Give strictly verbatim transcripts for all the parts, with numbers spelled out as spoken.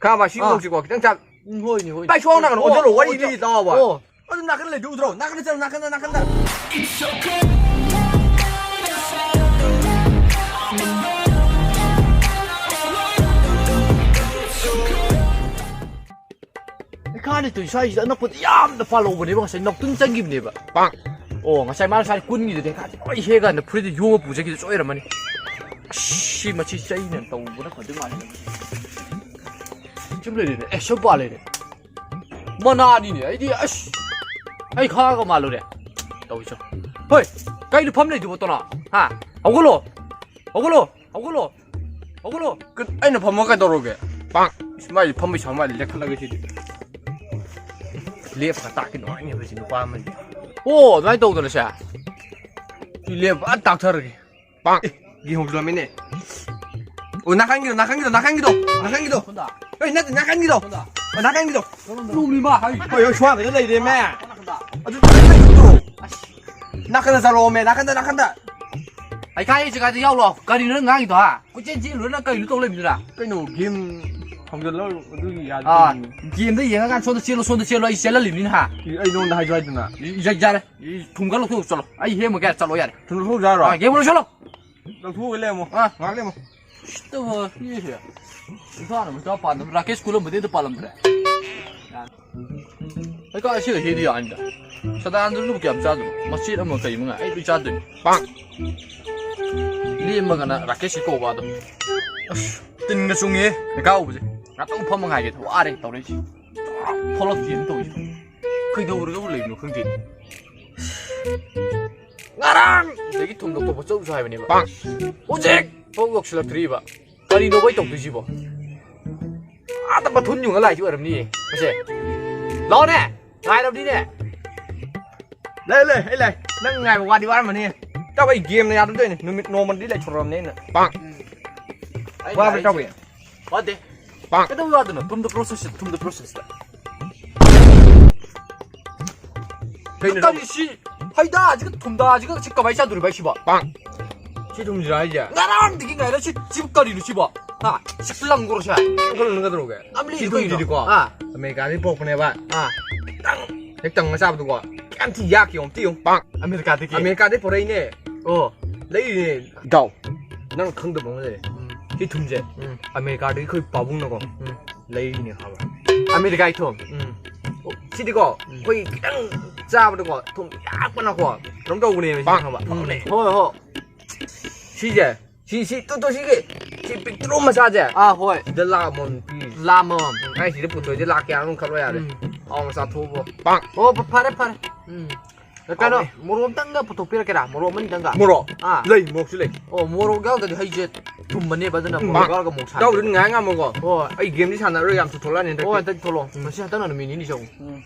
ꯈꯥꯕ ꯁꯤ ꯑꯥ꯫ ꯃꯧꯁꯤꯀꯣ ꯈꯤꯇꯪ ꯆꯥ-, ꯎꯝ, ꯍꯣꯏꯅꯦ, ꯍꯣꯏꯅꯦ꯫ ꯄꯥꯏ ꯁꯣꯛ ꯅꯥꯀꯟ ꯑꯣ, ꯑꯣꯟꯁꯤꯜꯂꯣ, ꯑꯣ, ꯋꯥꯔꯤ ꯑꯣ, ꯂꯤ ꯇꯥꯎꯕ꯫ ꯑꯣ꯫ ꯑꯗꯨ ꯅꯥꯀꯟ ꯂꯩꯗꯨ ꯎꯗ꯭ꯔꯣ? ꯅꯥꯀꯟꯗ ꯆꯠꯂꯣ, ꯅꯥꯀꯟꯗ, ꯅꯥꯀꯟꯗ꯫ ꯍꯩꯈꯥꯅꯤ ꯇꯨꯏ ꯁ꯭ꯋꯥꯏꯁꯤꯗ ꯑꯅꯛꯄꯗ ꯌꯥꯝꯅ ꯄꯥꯜꯍꯧꯕꯅꯦꯕ, ꯉꯁꯥꯏ ꯅꯥꯎꯇꯨꯟ ꯆꯪꯈꯤꯕꯅꯦꯕ꯫ ꯄꯥꯛ꯫ ꯑꯣ, ꯉꯁꯥꯏ ꯃꯥꯅ ꯁ꯭ꯋꯥꯏꯗ ꯀꯨꯟꯒꯤꯗꯨꯗꯤ ꯍꯩꯈꯥꯁꯦ ꯂꯣꯏ ꯍꯦꯛꯑꯀꯥꯟꯗ ꯐꯨꯔꯤꯠꯇ ꯌꯣꯝꯃ ꯄꯨꯖꯈꯤꯗꯨ ꯁꯣꯏꯔꯝꯃꯅꯤ꯫ ꯑꯁ, ꯁꯤ ꯃꯁꯤ ꯆꯩꯅ ꯇꯧꯕꯅ ꯐꯗꯣꯏ ꯃꯥꯜꯂꯦ꯫ ꯁꯨꯝ ꯂꯩꯔꯦꯅꯦ꯫ ꯑꯦ, ꯁꯨꯝ ꯄꯥꯜꯂꯦꯅꯦ꯫ ꯃꯅꯥꯅꯤꯅꯦ꯫ ꯑꯩꯗꯤ ꯑꯁ, ꯑꯩ ꯈꯥꯒ ꯃꯥꯜꯂꯨꯔꯦ꯫ ꯇꯧꯏꯁꯣ꯫ ꯍꯣꯏ, ꯀꯩꯅꯣ ꯐꯝ ꯂꯩꯗꯨꯕꯣ, ꯇꯣꯅꯥ? ꯍꯥ? ꯍꯧꯒꯠꯂꯣ꯫ ꯍꯧꯒꯠꯂꯣ꯫ ꯍꯧꯒꯠꯂꯣ꯫ ꯍꯧꯒꯠꯂꯣ꯫ ꯀ-, ꯑꯩꯅ ꯐꯝꯃ ꯀꯩꯗꯧꯔꯒꯦ? ꯄꯥꯛ꯫ ꯏꯁ, ꯃꯥꯏ ꯐꯝꯕꯩ ꯁꯥ ꯃꯥꯏ ꯂꯦꯞꯈꯠꯂꯒꯦ ꯁꯤꯗꯤ꯫ ꯂꯦꯞꯄꯒ ꯇꯥꯛꯀꯦ ꯅꯨꯡꯉꯥꯏꯅꯦꯕ ꯁꯤ ꯅꯨꯄꯥ ꯑꯃꯁꯦ꯫ ꯑꯣ, ꯑꯗꯨꯃꯥꯏꯅ ꯇꯧꯗꯅ ꯁꯦ꯫ ꯁꯤ ꯂꯦꯞꯄ ꯐꯖꯅ ꯇꯥꯛꯊꯔꯒꯦ꯫ ꯄꯥꯛ꯫ ꯑꯦ, ꯒꯤ ꯍꯣꯡꯖꯤꯜꯂꯝꯃꯤꯅꯦ꯫ ꯑꯣ, ꯅꯥꯀꯟꯒꯤꯗꯣ, ꯅꯥꯀꯟꯒꯤꯗꯣ, ꯅꯥꯀꯟꯒꯤꯗꯣ, ꯅꯥꯀꯟꯒꯤꯗꯣ꯫ ꯁꯣꯝꯗ꯫ ꯑꯦ, ꯅꯠꯇꯦ, ꯅꯥꯀꯟꯒꯤꯗꯣ꯫ ꯁꯣꯝꯗ꯫ ꯅꯥꯀꯟꯒꯤꯗꯣ꯫ ꯀꯔꯣꯝꯗ? ꯂꯨꯔꯤꯕ ꯍꯥꯏ꯫ ꯍꯣꯏ, ꯍꯣꯏ, ꯁ꯭ꯋꯥꯡꯗ ꯂꯩꯔꯦꯃꯦ꯫ ꯁꯣꯝꯗ꯫ ꯑꯗꯨ ꯅꯥꯀꯟꯗ ꯂꯩꯕꯗꯣ꯫ ꯑꯁ꯫ ꯅꯥꯀꯟꯗ ꯆꯠꯂꯣꯃꯦ, ꯅꯥꯀꯟꯗ, ꯅꯥꯀꯟꯗ꯫ ꯍꯩꯈꯥ ꯍꯦꯛ ꯖꯒꯥꯗ ꯌꯥꯎ ꯂꯥꯎ꯫ ꯀꯔꯤꯅꯣ ꯅꯪ ꯉꯥꯡꯉꯤꯗꯣ, ꯍꯥ? ꯀꯣꯏꯆꯦꯟ ꯆꯦꯜꯂꯨꯔ ꯅꯪ ꯀꯔꯤꯅꯣ ꯇꯧ ꯂꯩꯕꯗꯨꯅ? ꯀꯩꯅꯣ, ꯒꯦꯝ ꯍꯧꯖꯤꯜꯂꯣ, ꯑꯗꯨꯒꯤ ꯌꯥꯗꯦ꯫ ꯑꯥ, ꯒꯦꯝꯗ ꯌꯦꯡꯉꯀꯥꯟꯗ ꯁꯣꯝꯗ ꯆꯦꯜꯂꯣ, ꯁꯣꯝꯗ ꯆꯦꯜꯂꯣ, ꯑꯩ ꯆꯦꯜꯍꯜꯂꯤꯕꯅꯤꯅ, ꯍꯥ? ꯑꯩ ꯅꯉꯣꯟꯗ ꯍꯥꯏꯁꯨ ꯍꯥꯏꯗꯅ꯫ ꯌꯥ-, ꯌꯥꯔꯦ꯫ ꯊꯨꯝ ꯈꯔ ꯂꯧꯊꯣꯛꯎ ꯆꯠꯂꯣ꯫ ꯑꯩ ꯍꯦꯛ ꯑꯃꯨꯛ ꯀꯌꯥ ꯆꯠꯂꯣ ꯌꯥꯔꯦ꯫ ꯊꯨꯝ ꯂꯧꯊꯣꯛꯎꯁꯦ ꯍꯥꯏꯔꯣ? ꯑꯥ, ꯒꯦꯝ ꯂꯧꯁꯜꯂꯣ꯫ ꯂꯧꯊꯣꯛꯑꯒ ꯂꯩꯔꯝꯃꯣ꯫ ꯑꯥ꯫ ꯉꯥꯏꯍꯥꯛ ꯂꯩꯔꯝꯃꯣ꯫ ꯁꯤꯠꯇꯕ ꯃꯤꯁꯦ꯫ ꯏꯝꯐꯥꯜ ꯑꯃ ꯏꯝꯐꯥꯜ ꯄꯥꯟꯗꯕ ꯔꯥꯀꯦꯁ ꯈꯨꯂꯝꯕꯗꯩ ꯑꯝꯇ ꯄꯥꯜꯂꯝꯗ꯭ꯔꯦ꯫ ꯑꯩ ꯀꯥ ꯑꯁꯤꯗ ꯍꯦꯛꯗꯤ ꯌꯥꯅꯤꯗ꯫ ꯁꯗꯥꯅꯟꯗꯅꯕꯨ ꯀꯌꯥꯝ ꯆꯥꯗꯣꯏꯅꯣ? ꯃꯆꯦꯠ ꯑꯃ ꯀꯩ ꯑꯃ ꯉꯥꯏ ꯑꯩ ꯂꯣꯏ ꯆꯥꯗꯣꯏꯅꯤ꯫ ꯄꯥꯛ! ꯂꯦꯝꯃꯒꯅ ꯔꯥꯀꯦꯁꯀꯤ ꯀꯧꯕ ꯑꯗꯣ꯫ ꯑꯁ, ꯇꯤꯟꯒ ꯆꯨꯡꯉꯦ ꯂꯩꯀꯥ ꯎꯕꯁꯦ꯫ ꯉꯥꯛꯇꯪ ꯐꯝꯃ ꯉꯥꯏꯒꯦ ꯋꯥꯔꯦ ꯇꯧꯔꯛꯏꯁꯦ꯫ ꯊꯣꯛꯂꯛꯇꯦꯅ ꯇꯧꯔꯤꯁꯦ꯫ ꯀꯩꯗꯧꯔꯒꯕꯨ ꯂꯩꯕꯅꯣ ꯈꯪꯗꯦ꯫ ꯉꯔꯥꯡꯗꯒꯤ ꯊꯨꯝ ꯂꯧꯊꯣꯛꯄ ꯆꯠꯂꯨꯁꯨ ꯍꯥꯏꯕꯅꯦꯕ꯫ ꯄꯥꯛ! ꯍꯧꯖꯤꯛ ꯐꯥꯎ ꯌꯧꯁꯤꯜꯂꯛꯇ꯭ꯔꯤꯕ꯫ ꯀꯔꯤꯅꯣꯕ ꯑꯩ ꯇꯧꯗꯣꯏꯁꯤꯕꯣ? ꯑꯥꯗ ꯃꯊꯨꯟ ꯌꯨꯡꯉ ꯂꯥꯛꯏꯁꯤ ꯑꯣꯏꯔꯝꯅꯤꯌꯦ꯫ ꯃꯁꯦ꯫ ꯂꯥꯛꯑꯣꯅꯦ! ꯉꯥꯏꯔꯕꯅꯤꯅꯦ! ꯂꯩ, ꯂꯩ, ꯑꯩ ꯂꯩ꯫ ꯅꯪ ꯉꯥꯏꯕ ꯋꯥꯗꯤ ꯋꯥꯔꯝꯃꯅꯤ꯫ ꯏꯇꯥꯎ, ꯑꯩ ꯒꯦꯝꯅ ꯌꯥꯗꯗꯣꯏꯅꯦ꯫ ꯅꯨꯃꯤꯠ ꯅꯣꯡꯃꯗꯤ ꯂꯩꯊꯣꯔꯛꯑꯕꯅꯤ ꯑꯩꯅ꯫ ꯄꯥꯛ꯫ ꯑꯩ ꯋꯥꯕ꯭ꯔꯥ, ꯉꯥꯏꯔꯤꯁꯦ꯫ ꯏꯇꯥꯎꯕꯤ? ꯋꯥꯗꯦ꯫ ꯄꯥꯛ꯫ ꯀꯩꯗꯧꯕ ꯋꯥꯗꯣꯏꯅꯣ? ꯊꯨꯝꯗ process, ꯊꯨꯝꯗ process꯫ ꯀꯩꯅꯣ? ꯀꯔꯤ ꯁꯤ? ꯍꯩꯗꯥꯁꯤꯒ ꯊꯨꯝꯗꯥꯁꯤꯒ ꯁꯤ ꯀꯃꯥꯏꯅ ꯆꯥꯗꯣꯔꯤꯕ ꯑꯩꯁꯤꯕꯣ? ꯄꯥꯛ꯫ ꯁꯤ ꯊꯨꯝꯁꯤꯔ ꯍꯥꯏꯁꯦ? ꯉꯔꯥꯡꯗꯒꯤ ꯉꯥꯏꯔ ꯁꯤ, ꯁꯤꯕꯨ ꯀꯔꯤꯅꯣ ꯁꯤꯕꯣ? ꯍꯥ? ꯁꯤꯛꯁ ꯂꯪꯒ꯭ꯔꯣ ꯁꯦ? ꯈꯜꯂꯨꯅꯨ ꯀꯩꯗꯧꯔꯒꯦ? ꯑꯝ ꯂꯩ ꯁꯤ ꯀꯩꯅꯣ? ꯇꯧꯔꯤꯗꯨꯗꯤꯀꯣ, ꯑꯥ꯫ ꯑꯃꯦꯔꯤꯀꯥꯗꯒꯤ ꯄꯣꯔꯛꯄꯅꯦꯕ꯫ ꯑꯥ꯫ ꯈꯤꯇꯪ ꯍꯦꯛ ꯇꯪꯉ ꯆꯥꯕꯗꯀꯣ, ꯀꯌꯥꯝ ꯊꯤ ꯌꯥꯛꯀꯦ ꯌꯦꯡꯉꯣ, ꯑꯝꯇ ꯌꯦꯡꯉꯣ꯫ ꯄꯥꯡ꯫ ꯑꯃꯦꯔꯤꯀꯥꯗꯒꯤ? ꯑꯃꯦꯔꯤꯀꯥꯗꯒꯤ ꯄꯣꯔꯛꯏꯅꯦ꯫ ꯑꯣ꯫ ꯂꯩꯔꯤꯅꯦ꯫ ꯏꯇꯥꯎ, ꯅꯪ ꯈꯪꯗꯕ ꯑꯃ ꯂꯩꯔꯦ꯫ ꯎꯝ꯫ ꯁꯤ ꯊꯨꯝꯁꯦ ꯎꯝ꯫ ꯑꯃꯦꯔꯤꯀꯥꯗꯒꯤ ꯑꯩꯈꯣꯏ ꯄꯥꯕꯨꯡꯅꯀꯣ ꯎꯝ꯫ ꯂꯩꯔꯤꯅꯦ ꯈꯪꯉꯕ? ꯑꯃꯦꯔꯤꯀꯥꯒꯤ ꯊꯨꯝ꯫ ꯎꯝ꯫ ꯁꯤꯗꯤꯀꯣ ꯎꯝ꯫ ꯑꯩꯈꯣꯏ ꯈꯤꯇꯪ ꯆꯥꯕꯗꯀꯣ ꯊꯨꯝ ꯌꯥꯛꯄꯅꯀꯣ ꯀꯩꯅꯣꯝ ꯇꯧꯕꯅꯦꯕ ꯁꯤ ꯄꯥꯡ꯫ ꯈꯪꯉꯕ? ꯎꯝ꯫ ꯍꯣꯏ, ꯍꯣꯏ꯫ ꯁꯤꯁꯦ ꯁꯤ, ꯁꯤ, ꯇꯨ, ꯇꯨ, ꯁꯤꯒꯤ, ꯁꯤ ꯄꯤꯛꯇ꯭ꯔꯨ ꯃꯆꯥꯁꯦ꯫ ꯑꯥ, ꯍꯣꯏ꯫ ꯁꯤꯗ ꯂꯥꯛ ꯑꯃꯃꯝ ꯄꯤ꯫ ꯂꯥꯛ ꯑꯃꯃꯝ꯫ ꯎꯝ, ꯑꯩ ꯁꯤꯗ ꯄꯨꯊꯣꯛꯏꯁꯦ ꯂꯥꯛ ꯀꯌꯥꯅꯣ ꯈꯜꯂꯣ ꯌꯥꯔꯦ꯫ ꯎꯝ꯫ ꯍꯥꯎꯅ ꯆꯥꯊꯣꯛꯑꯣ꯫ ꯄꯥꯛ꯫ ꯑꯣ, ꯐ-, ꯐꯔꯦ, ꯐꯔꯦ꯫ ꯎꯝ꯫ ꯀꯩꯅꯣ, ꯍꯥꯎꯅꯦ꯫ ꯃꯣꯔꯣꯛ ꯑꯝꯇꯪꯒ ꯄꯨꯊꯣꯛꯄꯤꯔꯛꯀꯦꯔꯥ? ꯃꯣꯔꯣꯛ ꯑꯃꯅꯤꯗꯪꯒ? ꯃꯣꯔꯣꯛ? ꯑꯥ꯫ ꯂꯩ, ꯃꯣꯔꯣꯛꯁꯨ ꯂꯩ꯫ ꯑꯣ, ꯃꯣꯔꯣꯛ ꯌꯥꯎꯗ꯭ꯔꯗꯤ ꯍꯩꯁꯦ ꯊꯨꯝꯕꯅꯦꯕ, ꯑꯗꯨꯅ ꯎꯝ꯫ ꯃꯣꯔꯣꯛ ꯌꯥꯎꯔꯒ ꯃꯣꯔꯣꯛ ꯁꯥꯍꯟꯕꯤꯔꯣ꯫ ꯌꯥꯎꯗ꯭ꯔꯗꯤ ꯉꯥꯏ ꯉꯝꯃꯣꯏꯀꯣ꯫ ꯍꯣꯏ꯫ ꯑꯩ ꯒꯦꯝꯗꯤ ꯁꯥꯟꯅꯔꯣꯏ, ꯌꯥꯝ ꯊꯨꯊꯣꯛꯂꯛꯑꯅꯤ ꯍꯟꯗꯛꯇꯤ꯫ ꯍꯣꯏ, ꯍꯟꯗꯛ ꯊꯣꯛꯂꯛꯑꯣ꯫ ꯎꯝ꯫ ꯉꯁꯤ ꯍꯟꯗꯛꯅ ꯅꯨꯃꯤꯠ ꯅꯤꯅꯤ ꯆꯧ꯫ ꯎꯝ꯫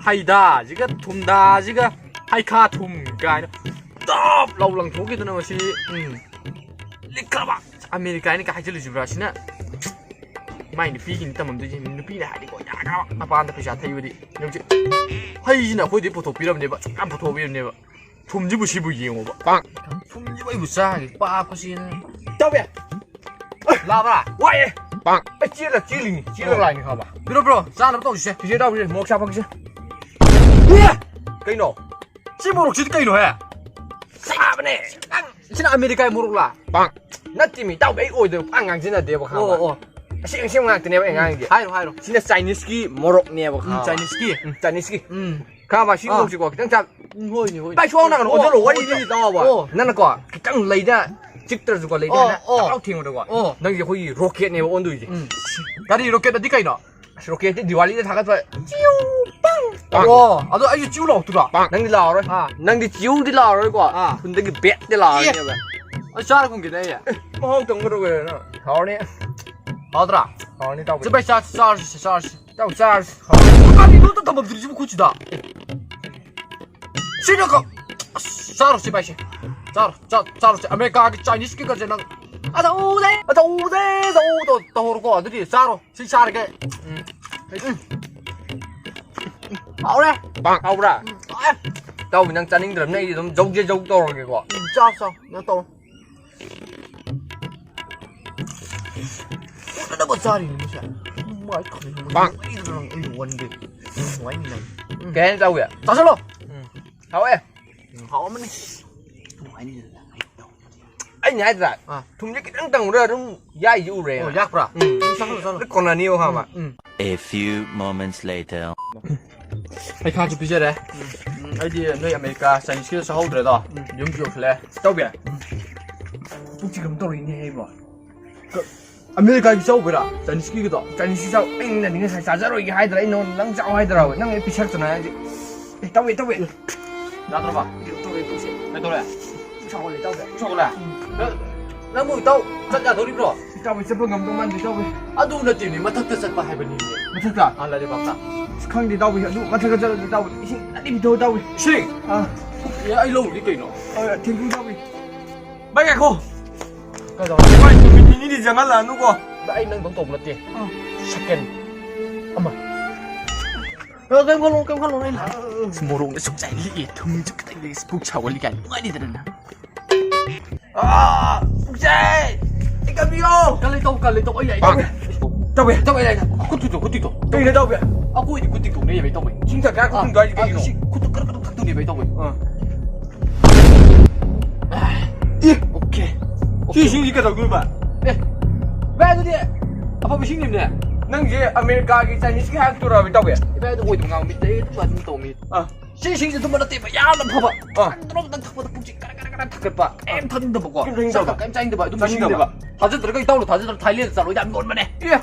ꯍꯩꯗꯥꯁꯤꯒ ꯊꯨꯝꯗꯥꯁꯤꯒ ꯍꯩꯈꯥ ꯊꯨꯝ ꯀꯥꯏꯅ ꯇꯞ ꯂꯥꯎ ꯂꯪꯊꯣꯛꯈꯤꯗꯅ ꯃꯁꯤ꯫ ꯎꯝ꯫ ꯂꯤꯛꯈ꯭ꯔꯕ ꯑꯃꯦꯔꯤꯀꯥꯅꯤ ꯀꯥꯏ ꯍꯥꯏꯖꯤꯜꯂꯨꯁꯤꯕ꯭ꯔꯥ ꯁꯤꯅ? ꯃꯥꯏ ꯅꯨꯄꯤꯒꯤꯅꯤ ꯇꯝꯃꯝꯗꯣꯏꯁꯦ꯫ ꯅꯨꯄꯤꯅ ꯍꯥꯏꯗꯤꯀꯣ ꯌꯥꯈ꯭ꯔꯕ ꯃꯄꯥꯟꯗ ꯄꯩꯁꯥ ꯊꯩꯕꯗꯤ꯫ ꯍꯧꯖꯤꯛ ꯍꯩꯁꯤꯅ ꯑꯩꯈꯣꯏꯗꯤ ꯄꯨꯊꯣꯛꯄꯤꯔꯕꯅꯦꯕ, ꯌꯥꯝ ꯄꯨꯊꯣꯛꯄꯤꯔꯕꯅꯦꯕ꯫ ꯊꯨꯝꯁꯤꯕꯨ ꯁꯤꯕꯨ ꯌꯦꯡꯉꯣꯕ꯫ ꯄꯥꯛ꯫ ꯊꯨꯝꯁꯤꯕꯨ ꯑꯩꯕꯨ ꯆꯥꯒꯦ ꯄꯥꯛꯄꯁꯤꯅ꯫ ꯇꯧꯋꯦ꯫ ꯂꯥꯕ꯭ꯔꯥ? ꯋꯥꯏꯑꯦ꯫ ꯄꯥꯛ꯫ ꯑꯩ ꯆꯦꯜꯂ ꯆꯦꯜꯂꯤꯅꯤ, ꯆꯦꯜꯂ ꯂꯥꯛꯏꯅꯤ ꯈꯪꯉꯕ? ꯄꯤꯔꯣ, ꯄꯤꯔꯣ, ꯆꯥꯅꯕ ꯇꯧꯁꯤꯁꯦ꯫ ꯁꯤꯁꯦ ꯇꯧꯁꯦ, ꯃꯣꯔꯣꯛ ꯆꯥꯐꯝꯁꯦ꯫ ꯑꯦ! ꯀꯩꯅꯣ? ꯁꯤ ꯃꯣꯔꯣꯛꯁꯤꯗꯤ ꯀꯩꯅꯣꯍꯦ? ꯁꯥꯕꯅꯦ꯫ ꯁꯤꯅ ꯑꯃꯦꯔꯤꯀꯥꯒꯤ ꯃꯣꯔꯣꯛꯂꯥ? ꯄꯥꯛ꯫ ꯅꯠꯇꯦꯃꯤ, ꯏꯇꯥꯎꯕꯤ, ꯑꯩ ꯑꯣꯏꯗꯕ ꯄꯥꯛ ꯉꯥꯡꯖꯟꯅꯗꯦꯕ, ꯈꯪꯉꯕ? ꯑꯣ, ꯑꯣ꯫ ꯑꯁꯦꯡ ꯑꯁꯦꯡꯕ ꯉꯥꯛꯇꯅꯦꯕ ꯑꯩ ꯉꯥꯡꯉꯤꯁꯦ꯫ ꯍꯥꯏꯔꯣ, ꯍꯥꯏꯔꯣ꯫ ꯁꯤꯅ ꯆꯥꯏꯅꯤꯁꯀꯤ ꯃꯣꯔꯣꯛꯅꯦꯕ, ꯎꯝ, ꯈꯪꯉꯕ? ꯆꯥꯏꯅꯤꯁꯀꯤ꯫ ꯎꯝ, ꯆꯥꯏꯅꯤꯁꯀꯤ꯫ ꯎꯝ꯫ ꯈꯪꯉꯕ? ꯁꯤ ꯑꯥ꯫ ꯃꯣꯔꯣꯛꯁꯤꯀꯣ, ꯈꯤꯇꯪ ꯆꯥ-, ꯎꯝ, ꯍꯣꯏꯅꯦ, ꯍꯣꯏꯅꯦ꯫ ꯚꯥꯏ, ꯁꯣꯝ ꯅꯥꯀꯟ ꯑꯣ, ꯑꯣꯟꯁꯤꯜꯂꯣ, ꯑꯣ, ꯋꯥꯔꯤꯗꯨꯗꯤ ꯑꯣ, ꯇꯥꯎꯕ꯫ ꯑꯣ꯫ ꯅꯪꯅꯀꯣ, ꯈꯤꯇꯪ ꯂꯩꯗ ꯆꯤꯛꯇ꯭ꯔꯁꯨꯀꯣ, ꯂꯩꯗ ꯑꯣ, ꯍꯥꯏꯅ ꯑꯣ꯫ ꯆꯥꯛ ꯂꯥꯎ ꯊꯦꯡꯕꯗꯀꯣ, ꯑꯣ꯫ ꯅꯪꯁꯦ ꯑꯩꯈꯣꯏꯒꯤ ꯔꯣꯀꯦꯠꯅꯦꯕ ꯑꯣꯟꯗꯣꯏꯁꯦ꯫ ꯎꯝ꯫ ꯀꯔꯤ ꯔꯣꯀꯦꯠ ꯑꯗꯤ ꯀꯩꯅꯣ? ꯑꯁ, ꯔꯣꯀꯦꯠꯇꯤ ꯗꯤꯋꯥꯂꯤꯗ ꯊꯥꯒꯠꯄ꯫ ꯆꯤꯎ, ꯄꯪ, ꯄꯪ꯫ ꯑꯣ, ꯑꯗꯣ ꯑꯩꯁꯨ ꯆꯤꯎ ꯂꯥꯎꯔꯛꯇꯣꯏꯔꯣ? ꯄꯪ꯫ ꯅꯪꯗꯤ ꯂꯥꯎꯔꯣꯏ꯫ ꯑꯥ꯫ ꯅꯪꯗꯤ ꯆꯤꯎꯗꯤ ꯂꯥꯎꯔꯣꯏꯀꯣ꯫ ꯑꯥ꯫ ꯊꯨꯟꯗꯒꯤ ꯕꯦꯠꯇꯤ ꯂꯥꯎꯔꯅꯦꯕ꯫ ꯑꯦ꯫ ꯑꯩ ꯆꯥꯔ ꯈꯨꯝꯈꯤꯗ ꯑꯩ꯫ ꯃꯍꯥꯎ ꯇꯪꯒꯗꯧꯕ ꯅꯪ꯫ ꯍꯥꯎꯔꯅꯤ꯫ ꯍꯥꯎꯗ꯭ꯔꯥ? ꯍꯥꯎꯔꯅꯤ, ꯏꯇꯥꯎꯕꯤ꯫ ꯁꯤ ꯚꯥꯏ, ꯆꯥꯔꯁꯤ, ꯆꯥꯔꯁꯤ, ꯆꯥꯔꯁꯤ꯫ ꯏꯇꯥꯎ, ꯆꯥꯔꯁꯤ꯫ ꯍꯥꯎꯔꯅꯤ꯫ ꯀꯔꯤꯅꯣ ꯑꯝꯇ ꯊꯝꯃꯝꯗ꯭ꯔꯤꯁꯤꯕꯨ ꯈꯨꯠꯁꯤꯗ? ꯁꯤꯅ ꯀ-, ꯑꯁ, ꯆꯥꯔꯣ ꯁꯤ ꯚꯥꯏꯁꯦ꯫ ꯆꯥꯔꯣ, ꯆꯥ-, ꯆꯥꯔꯣ ꯁꯤ꯫ ꯑꯃꯦꯔꯤꯀꯥꯒꯤ ꯆꯥꯏꯅꯤꯁꯀꯤ ꯀꯁꯦ ꯅꯪ꯫ ꯑꯆꯧꯁꯦ, ꯑꯆꯧꯁꯦ, ꯑꯆꯧ ꯇꯧ-, ꯇꯧꯍꯧꯔꯣꯀꯣ꯫ ꯑꯗꯨꯗꯤ ꯆꯥꯔꯣ꯫ ꯁꯤ ꯆꯥꯔꯒꯦ꯫ ꯎꯝ꯫ ꯎꯝ꯫ ꯍꯥꯎꯔꯦ꯫ ꯄꯥꯛ ꯍꯥꯎꯕ꯭ꯔꯥ? ꯎꯝ, ꯍꯥꯎꯔꯦ꯫ ꯏꯇꯥꯎꯕꯤ, ꯅꯪ ꯆꯥꯅꯤꯡꯗ꯭ꯔꯕꯅꯤꯅ ꯑꯩꯗꯤ ꯑꯗꯨꯝ ꯖꯧꯖꯦ ꯖꯧ ꯇꯧꯔꯒꯦꯀꯣ꯫ ꯎꯝ, ꯆꯥꯎ, ꯆꯥꯎ, ꯅꯪ ꯇꯧ꯫ ꯐꯖꯅꯕ ꯆꯥꯔꯤꯅꯤ ꯃꯁꯦ꯫ ꯅꯨꯡꯉꯥꯏ ꯈꯜꯂꯤ꯫ ꯅꯨꯡꯉꯥꯏꯗꯅ ꯅꯪ ꯑꯩ ꯋꯥꯟꯗꯦ꯫ ꯅꯨꯡꯉꯥꯏꯅꯤ ꯅꯪ꯫ ꯀꯩ ꯍꯥꯏꯅ ꯆꯥꯎꯋꯤ? ꯆꯥꯁꯜꯂꯣ꯫ ꯎꯝ꯫ ꯍꯥꯎꯋꯦ꯫ ꯎꯝ, ꯍꯥꯎꯔꯝꯃꯅꯤ꯫ ꯅꯨꯡꯉꯥꯏꯅꯤꯗꯅ꯫ ꯑꯩꯅ ꯍꯥꯏꯗ꯭ꯔꯥ? ꯑꯥ꯫ ꯊꯨꯝꯁꯦ ꯈꯤꯇꯪ ꯇꯪꯉꯨꯔ ꯑꯗꯨꯝ ꯌꯥꯏꯁꯦ ꯎꯔꯦ꯫ ꯑꯣ, ꯌꯥꯛꯄ꯭ꯔꯥ? ꯎꯝ꯫ ꯆꯥꯁꯜꯂꯣ, ꯆꯥꯁꯜꯂꯣ꯫ ꯂꯣꯏ ꯀꯣꯟꯅꯅꯤꯕ ꯈꯪꯉꯕ? ꯎꯝ, ꯎꯝ꯫ A few moments later. ꯍꯩꯈꯥꯁꯨ ꯄꯤꯖꯔꯦ꯫ ꯎꯝ, ꯑꯩꯗꯤ ꯅꯣꯏ ꯑꯃꯦꯔꯤꯀꯥ ꯆꯥꯏꯅꯤꯁꯀꯤꯗ ꯆꯥꯍꯧꯗ꯭ꯔꯦꯗꯣ꯫ ꯎꯝ꯫ ꯌꯨꯝ ꯄꯨꯔꯛꯁꯤꯜꯂꯦ꯫ ꯇꯧꯕꯤ꯫ ꯎꯝ꯫ ꯄꯨꯛꯁꯤ ꯀꯩꯅꯣꯝ ꯇꯧꯔꯤꯅꯦ ꯑꯩꯕꯣ꯫ ꯀ-, ꯑꯃꯦꯔꯤꯀꯥꯒꯤ ꯆꯥꯎꯕꯩꯔꯥ? ꯆꯥꯏꯅꯤꯁꯀꯤꯗꯣ? ꯆꯥꯏꯅꯤꯁꯀꯤ ꯆꯥꯎ-, ꯑꯩꯅꯗꯤ ꯉꯁꯥꯏ ꯆꯥꯖꯔꯣꯏꯒꯦ ꯍꯥꯏꯗ꯭ꯔꯥ? ꯑꯩ ꯅꯉꯣꯟꯗ ꯅꯪ ꯆꯥꯎ ꯍꯥꯏꯗ꯭ꯔꯥ? ꯅꯪ ꯑꯩ ꯄꯤꯁꯛꯇꯅ ꯍꯥꯏꯗꯤ꯫ ꯑꯦ, ꯇꯧꯋꯦ, ꯇꯧꯋꯦ꯫ ꯌꯥꯗ꯭ꯔꯕ? ꯀꯩꯅꯣ ꯇꯧꯔꯦ, ꯇꯧꯁꯦ꯫ ꯀꯩꯗꯧꯔꯦ? ꯁꯥꯎꯒꯠꯂꯦ, ꯇꯧꯁꯦ꯫ ꯁꯥꯎꯒꯠꯂꯦ? ꯎꯝ꯫ ꯅꯪ, ꯅꯪꯕꯨ ꯏꯇꯥꯎ ꯆꯠ ꯌꯥꯗꯧꯔꯤꯕ꯭ꯔꯣ? ꯏꯇꯥꯎ, ꯑꯩ ꯆꯠꯄ ꯉꯝꯗꯧ ꯃꯥꯟꯗꯦ, ꯏꯇꯥꯎ꯫ ꯑꯗꯨ ꯅꯠꯇꯦꯅꯦ, ꯃꯊꯛꯇ ꯆꯠꯄ ꯍꯥꯏꯕꯅꯤꯅꯦ꯫ ꯃꯊꯛꯇ? ꯑꯥ, ꯂꯥꯏꯔꯩꯕꯥꯛꯇ꯫ ꯑꯁ, ꯈꯪꯗꯦ, ꯏꯇꯥꯎ, ꯑꯗꯨ ꯃꯊꯛꯇ ꯆꯠꯂꯗꯤ, ꯏꯇꯥꯎ, ꯏꯁꯤꯡ ꯑꯅꯤ ꯄꯤꯊꯛꯑꯣ, ꯏꯇꯥꯎ꯫ ꯏꯁꯤꯡ? ꯑꯥ꯫ ꯑꯦ, ꯑꯩ ꯂꯧꯔꯨꯒꯦ ꯀꯩꯅꯣ꯫ ꯑ, thank you, ꯏꯇꯥꯎ꯫ ꯚꯥꯏ, ꯉꯥꯏꯈꯣ꯫ ꯀꯩꯗꯧꯔꯦ? ꯚꯥꯏ, ꯅꯨꯃꯤꯠ ꯅꯤꯅꯤꯗꯤ ꯆꯪꯍꯜꯂꯛꯑꯅꯨꯀꯣ꯫ ꯚꯥꯏ, ꯑꯩ ꯅꯪꯗꯧ ꯇꯧꯕ ꯅꯠꯇꯦ꯫ ꯑꯥ꯫ Second ꯑꯃ꯫ ꯑ, ꯀꯩꯝ ꯈꯜꯂꯨ, ꯀꯩꯝ ꯈꯜꯂꯨ, ꯑꯩ ꯂꯥꯛ-, ꯑꯁ, ꯃꯣꯔꯣꯛꯅ ꯁꯨꯛꯆꯥꯏ ꯂꯤꯛꯑꯦ, ꯊꯨꯝꯁꯨ ꯈꯤꯇꯪ ꯂꯩ, ꯄꯨꯛ ꯁꯥꯎꯒꯠꯂꯤ ꯀꯥꯏꯅ ꯅꯨꯡꯉꯥꯏꯅꯤꯗꯅ ꯅꯪ꯫ ꯑꯥ, ꯄꯨꯛꯆꯥꯏ! ꯑꯩ ꯀꯟꯕꯤꯌꯣ! ꯀꯜꯂꯤ ꯇꯧ, ꯀꯜꯂꯤ ꯇꯧ, ꯑꯩ ꯌꯥꯏ, ꯇꯧꯋꯦ꯫ ꯇꯧꯋꯦ, ꯇꯧꯋꯦ, ꯌꯥꯏ, ꯌꯥꯏ꯫ ꯈꯨꯠ ꯇꯤꯡꯊꯣꯛ, ꯈꯨꯠ ꯇꯤꯡꯊꯣꯛ꯫ ꯀꯩꯅꯣ ꯇꯧꯕꯤ? ꯑꯩꯈꯣꯏꯗꯤ ꯈꯨꯠ ꯇꯤꯡꯊꯣꯛꯅꯩꯌꯦ, ꯇꯧꯋꯦ꯫ ꯏꯁꯤꯡ ꯊꯛꯀꯦ ꯍꯥꯏꯔ ꯈꯨꯠ ꯇꯤꯡꯊꯣꯛ ꯍꯥꯏꯁꯦ ꯑꯥ, ꯀꯩꯒꯤꯅꯣ? ꯏꯁꯤꯡ ꯈꯨꯠꯇꯨ ꯀꯔꯛ ꯀꯔꯛ ꯊꯛꯇꯣꯏꯅꯦꯕ, ꯇꯧꯋꯦ꯫ ꯑꯥ꯫ ꯑꯦ! ꯑꯣꯀꯦ꯫ ꯁꯤ ꯏꯁꯤꯡꯁꯤ ꯀꯩꯗꯧꯗꯣꯏꯕ? ꯑꯦ! ꯚꯥꯏ, ꯑꯗꯨꯗꯤ ꯑꯐꯕ ꯏꯁꯤꯡꯅꯤꯅꯦ꯫ ꯅꯪꯁꯦ ꯑꯃꯦꯔꯤꯀꯥꯒꯤ ꯆꯥꯏꯅꯤꯁꯀꯤ ꯍꯥꯏꯔꯛꯇꯣꯏꯔꯕ, ꯏꯇꯥꯎꯕꯤ? ꯚꯥꯏ, ꯑꯗꯨ ꯑꯣꯏꯗꯕ ꯉꯥꯡꯕ ꯃꯤꯗ ꯑꯩ ꯑꯗꯨꯝ ꯑꯗꯨꯝ ꯇꯧꯃꯤ꯫ ꯑꯥ꯫ ꯁꯤ ꯏꯁꯤꯡꯁꯦ ꯑꯗꯨꯝꯕ ꯅꯠꯇꯦꯕ, ꯌꯥꯝꯅ ꯐꯕ꯫ ꯑꯥ꯫ ꯗ꯭ꯔꯣꯞ ꯑꯝꯇꯪ ꯊꯛꯄꯗ ꯄꯨꯛꯁꯦ ꯀꯔꯛ ꯀꯔꯛ ꯀꯔꯛ ꯊꯛꯀꯠꯄ꯫ ꯀꯩꯝ ꯊꯛꯅꯤꯡꯗꯕꯀꯣ꯫ ꯀꯩꯝ ꯊꯛꯅꯤꯡꯗꯕ꯫ ꯆꯥꯛꯀ ꯀꯩꯝ ꯆꯥꯅꯤꯡꯗꯕ, ꯑꯗꯨꯝꯕ ꯆꯥꯅꯤꯡꯗꯕ꯫ ꯏꯁꯤꯡꯅꯦꯕ꯫ ꯊꯥꯖꯗ꯭ꯔꯒ ꯏꯇꯥꯎꯅ ꯊꯥꯖꯗ꯭ꯔ ꯊꯥꯏꯂꯦꯟꯗ ꯆꯠꯂꯣ, ꯌꯥꯝ ꯌꯣꯟꯕꯅꯦ꯫ ꯑꯦ!